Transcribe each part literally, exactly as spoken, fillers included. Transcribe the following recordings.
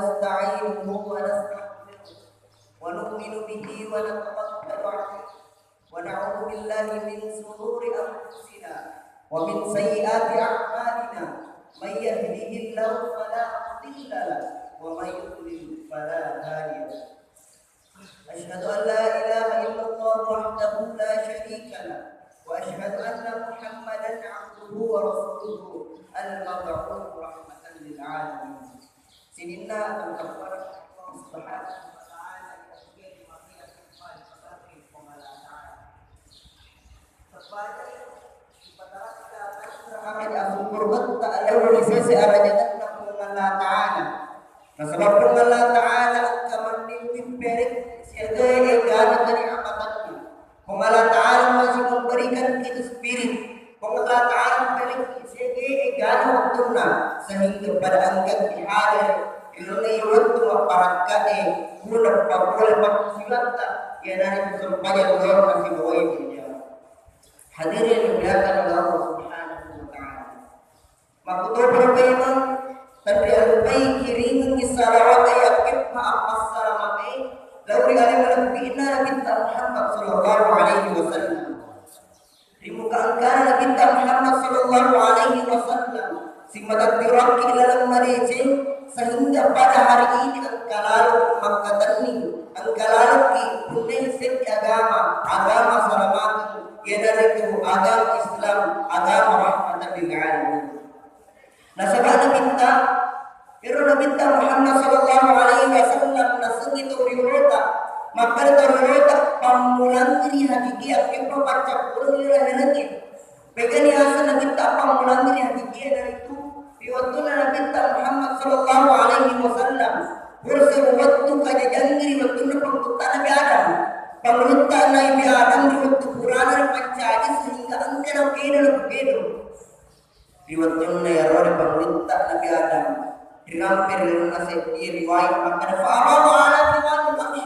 ونستعينه ونستغفره ونؤمن به ونتوكل عليه ونعوذ بالله من شرور أنفسنا ومن سيئات أعمالنا. من يهده الله فلا مضل له ومن يضلل فلا هادي له. أشهد أن لا إله إلا الله وحده لا شريك له وأشهد أن محمدا عبده ورسوله المبعوث رحمة للعالمين. Sininna engka puada Allah Subhanahu wa Ta'ala yang lebih mati akan pada pegawai pemala Ta'ala. Sebagai Aja asukkurutta lao ri sese arajangenna Puang Allah Ta'ala. Nasaba Puang Allah Ta'ala engka manniwi pere siaga egana keni'amatanna. Puang Allah Ta'ala masih memberikan kita spirit. Puang Allah Ta'ala pere siaga egana waktunna sehingga pada engka hadir ri lalenna waktu mapparakkae guna papole manusiatta, iyanaritu sempajang loro nasibawai berjamaah. Hadirin yang dimuliakan oleh Allah Subhanahu wa Ta'ala. Makkutoparo memang tenri alupai kiringengngi salawat e, yakkeppa appassalamae lao ri ale malebbi'na Nabitta Muhammad sallallahu alaihi wasallam. Ri muka engkana Nabitta Muhammad sallallahu alaihi wasallam, simata tirakki laleng madeceng, sehingga pada hari ini engka lalo makkatenni, engka laloki punnai seddi agama, agama salamateng, iyanaritu agama Islam, agama rahmatan lil alamin. Nasaba Nabitta, ero Nabitta Muhammad sallallahu alaihi wasallam nasengngi tau riolota, makkeda tau riolota, pammulangngi ri hakikia, keppa paccappureng ri lalengnge. Pegani aseng Nabitta pammulangngi ri hakikia, iyanaritu ri wettunna Nabitta Muhammad sallallahu alaihi wasallam, pura sewwa wettu kajajiangngi ri wettunna pangulutta Nabi Adam. Pangulutta Nabi Adam ri wettu purana ripancaji sehingga engka nakedo-nakedo. Ri wettunna iyaro ri pangulutta Nabi Adam, rirampe ri lalenna seddi riwayat makkeda, "Fa'arada ala qiwamil arsy."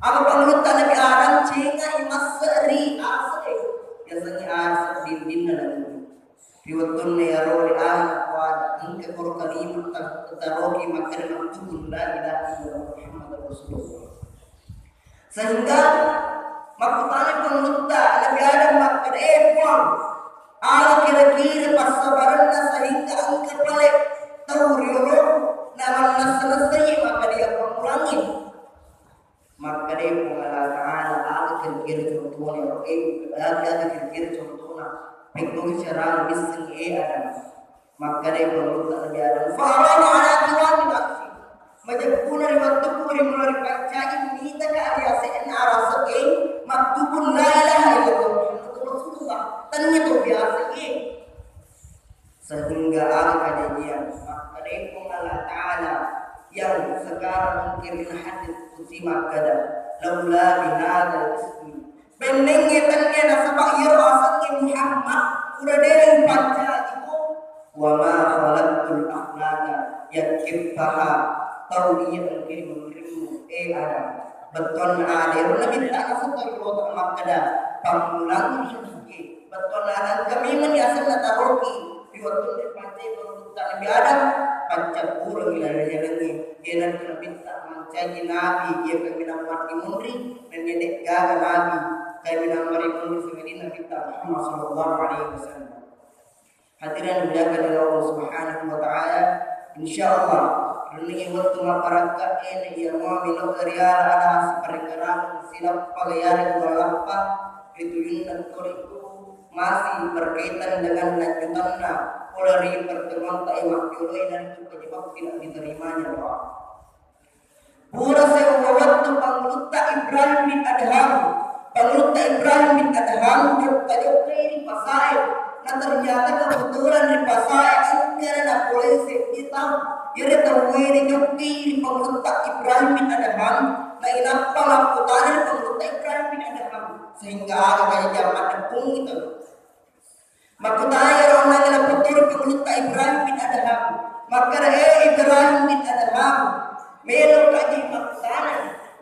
Aga pangulutta Nabi Adam cengai masse ri arsy, yasengnge arsy dindinna lagi. Ri wettunna iyaro ri aga kuada engka koro kalimang ta-, taroki makkeda maktubun la ilaha illallah Muhammadur Rasulullah. Sehingga makkutana pangulutta Nabi Adam makkeda, "Eh Puang, aga kira-kira passabarenna sehingga engka pale tau riolo namannessa-nessai makkeda pammulangngi?" Makkeda Puang Allah Ta'ala, "Aga kira-kira contohna, eh, aga, aga kira-kira contohna? Pekko bicara misseng, eh Adam." Makkeda pangulutta Nabi Adam, "Fa'arada ala qiwamil arsy." Majeppuna ri wettukku ri mula ripancaji mitaka ri ase'na araseke maktubun la ilaha illallah Muhammadur Rasulullah. Tennia to biasa ye. Sehingga aga kajajiang makkeda Puang Allah Ta'ala yang sekarang mungkin hadis qudsi makkeda, "Laula bihadzal ismi." Bennengnge tennia nasaba iyaro asengnge Muhammad, pura de upancajiko. "Wa ma khalaqtul aflaka," yakkeppaha tau iya engkae munrimmu, eh Adam. Bettuanna ada ero Nabitta naseng tau riolota makkeda, pammulang ri hakikie. Bettuanna ada engka memeng asenna taroki ri wettunna ripancai pangulutta Nabi Adam, paccappureng ri laleng-lalengnge. Iyanaritu Nabitta mancaji nabi, iya kaminang maddimunri, nennia de'gaga nabi kaminang maddimunri sangadinna Nabitta Muhammad sallallahu alaihi wasallam. Hadirin dimuliakan oleh Allah Subhanahu wa Ta'ala, insyaallah renungi wettu mapparakka ena iya mua melo riala ada siparengngerang sinappa gayare gua lappa ri tuyunna toriku masih berkaitan dengan lanjutanna pole ri pertemuan ta e makkioloi naritu penyebab tidak diterimanya doa. Pura sewwa wettu pangulutta Ibrahim bin Adham, pangulutta Ibrahim bin Adham jokka-jokkai ri pasae, na ternyata kebetulan ri pasae engkana napolei seddi tau. Iyaro tauwe rijokkai ri pangulutta Ibrahim bin Adham, na inappa makkutana ri pangulutta Ibrahim bin Adham, sehingga aga kajajiang maddeppungngi tau. Makkutanai ro onnangnge napottoro pangulutta Ibrahim bin Adham. Makkeda, "Eh Ibrahim bin Adham, melo kaji makkutana."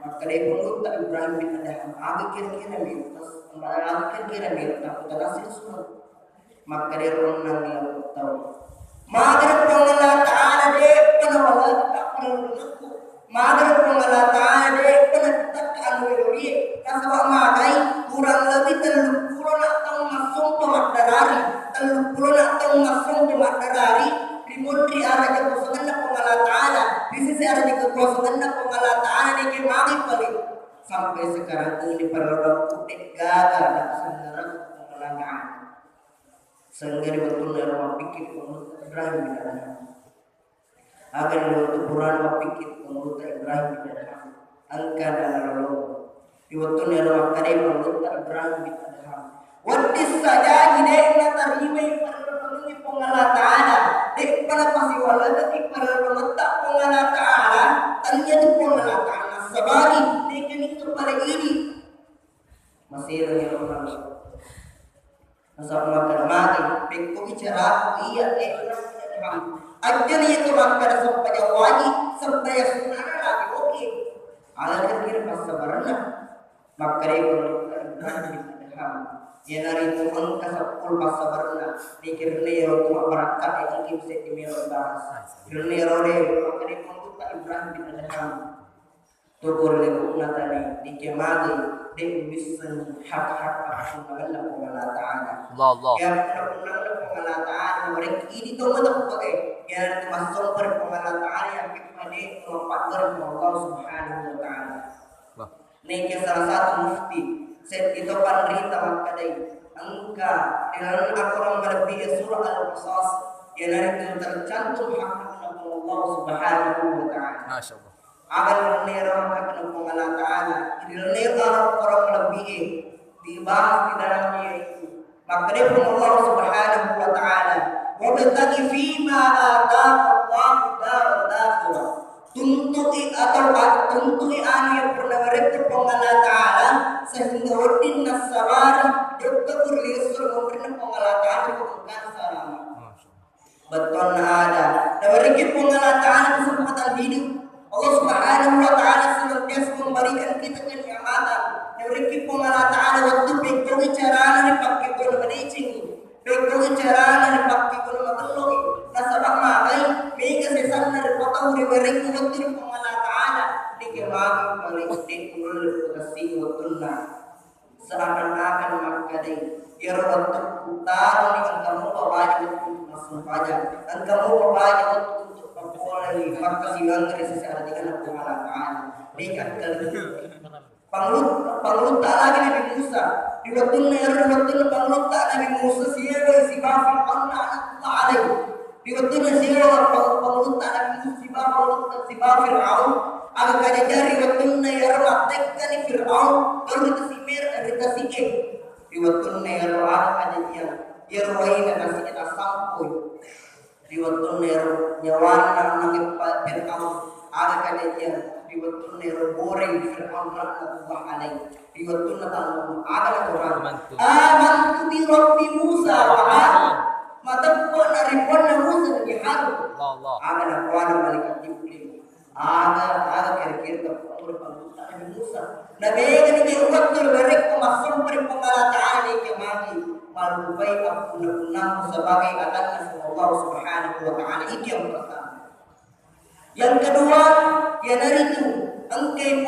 Makkeda pangulutta Ibrahim bin Adham, "Aga kira-kira melo tas-, aga kira-kira melo takkutana siswa?" Makkeda ro onnangnge napottoro, "Magana Puang Allah Ta'ala de'pa nawala takkutana." Magero Puang Allah Ta'ala, de'pa natekka anu welorie, nasaba magai kurang lebih telluppulo na taung massompa maddarari, telluppulo na taung massompa maddarari, ri munri araja kuasangenna Puang Allah Ta'ala, ri sisi araja kekuasangenna Puang Allah Ta'ala, neke magi pale. Sampai sekarang ini parellau de' gaga nasengngerang Puang Allah Ta'ala. Sehingga di wettunna ero mappikkiri Puang Ibrahim bin Adham. Aga ri wettu purana mappikkiri Puang Ibrahim bin Adham. Engka nalolong. Di wettunna ero makkeda Puang Ibrahim bin Adham, wedding sajaji de' natarimai parellau Puang Allah Ta'ala. De'pa napasiwaleddeki parellau metta Puang Allah Ta'ala. Tania tu Puang Allah Ta'ala. Sabari, neke ningka pale idi. Masero ni Puang Allah. Nasaba makkeda magi, pekkogi caraku iya, eh, ajjana iya to makkeda sempajang wajib, sempajang sunnah lagi oke. Ala kira-kira passabarenna. Makkeda Ibrahim bin Adham. Iyanaritu engka seppulo passabarenna. Dikirna ero tu mabbarakka, eh, engka bisa dimero bahas. Kirna ero de, makkeda Ibrahim bin Adham. Tokoro lebu'na tane, dikemagi, de' wisseng hak-hak appunnangenna Puang Allah Ta'ala. Allah, Allah. Ya, appunnangenna Puang Allah Ta'ala, mereka ini to mata pake, ya, itu masuk per Puang Allah Ta'ala yang kita de' melompat dari Allah Subhanahu wa Ta'ala. Allah. Neke salah satu mufti, set itu panrita makkadai, engka, dalam Al-Quran melebihi surah Al-Qasas, ya, itu tercantum hak-hakna Allah Subhanahu wa Ta'ala. Masya Allah. Aga ri lalenna ero makkeda Puang Allah Ta'ala, ri lalenna ero orang lebih dibahas di dalamnya itu. Makkeda Puang Allah Subhanahu wa Ta'ala, "Wabtaghi fima ataka Allahu daral akhirah." Tuntu'i atau tuntu'i anu yang pernah mereka Puang Allah Ta'ala sehingga wedding nassabari jokka kurlius munrinna Puang Allah Ta'ala ko engkana salama. Bettuanna ada. Nawerekki Puang Allah Ta'ala kesempatan hidup. Allah Subhanahu wa Ta'ala senantiasa memberikan kita kenikmatan. Nawerekki Puang Allah Ta'ala wettu pekkogi carana ripakkeguna madecengi. Pekkogi carana ripakkeguna matelloi. Nasaba magai, mega sesanna ripatau riwerekki wettu ri Puang Allah Ta'ala. Dikemagi paling de' nulle pukassi wettunna. Seakan-akan makkadai, iyaro wettukku taroni engka mupa baja wettu untuk massempajang, engka mupa baja wettu untuk pappolai makkasiwiang ri sese arajangenna Puang Allah Ta'ala. De'ka engka lebih. Pangulu-, pangulutta lagi Nabi Musa. Di wettunna ero, di wettunna pangulutta Nabi Musa siaga sibawa Fir'aun la'natullah alaihi. Di wettunna siaga pang-, pangulutta Nabi Musa sibawa pangulutta sibawa Fir'aun. Aga kajajari wettunna iyaro mattekkani Fir'aun, lalu ri tasi Mer-, ri tasi E. Ri wettunna iyaro aga kajajari, iyaro waina tasi E tasampoi. Ri wettunna iyaro nyawana nangeppa Fir'aun, aga kajajari. Ri wettunna iyaro boreng Fir'aun laknatullah alaihi. Ri wettunna tanu aga nakorang. Amantu. Amantu bi Rabbi Musa wa Harun. Mateppe'na ri Puanna Musa dan Harun. Allah, Allah. Aga nakorang malaikat Jibril. Aga, aga kira-kira tappammula pangulutta Nabi Musa. Namegani je wettu riwerekko massompa ri Puang Allah Ta'ala, neke magi mallupai appunna-punnammu sebagai atanna Allah Subhanahu wa Ta'ala. Itu yang pertama. Yang kedua, iyanaritu engkai